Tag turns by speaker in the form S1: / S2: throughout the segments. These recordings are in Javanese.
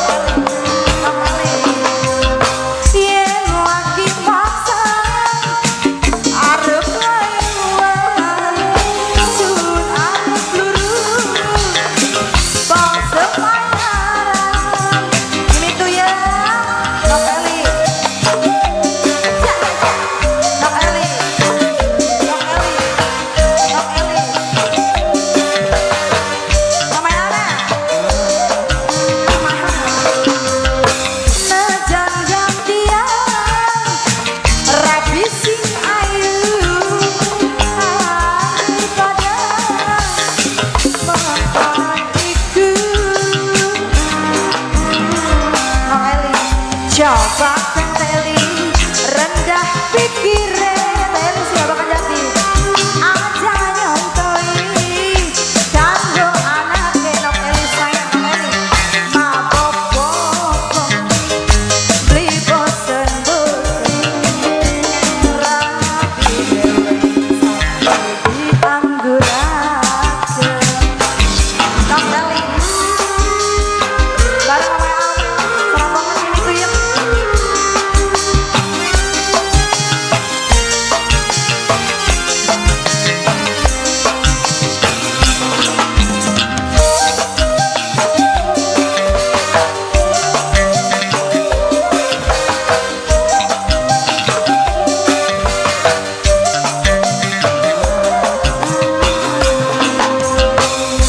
S1: Nok Eli, Nok Eli. Yen lagi maksa arep layuan, sun arep lurus bangsa payaran. Ini tuh ya, Nok Eli. Cak, cak. Nok Eli, Nok Eli, Nok Eli. Namanya Ana. Najan gantian rabi sing ayu pada mengkon iku. Nok Eli, coba Kang Teli rendah pikire. Teli siapa kan jadi aja nyontoi kanggo anake. Nok Eli sayang, Nok Eli mabok bokong beli bosen bosen rapi dewe sampai diangguraken. Nok Eli bareng sama Alma senang banget ini tuh ya.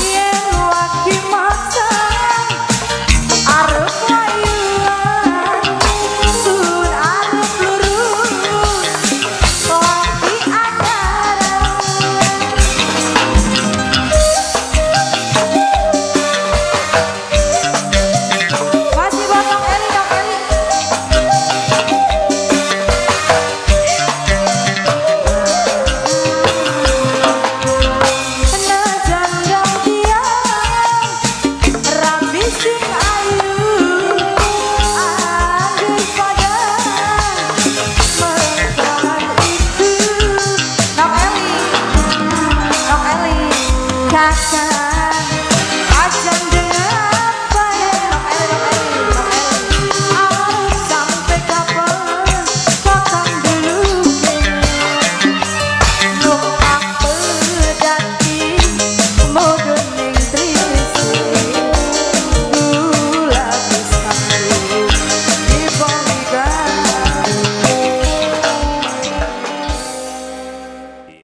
S1: Yen lagi maksa arep layuan, sun arep lurus lagi anyaran. Masih buat Nok Eli, Nok Eli. Najan gantian rabi sing ayu angger pada mengkon iku. Nok Eli, Nok Eli, kakak.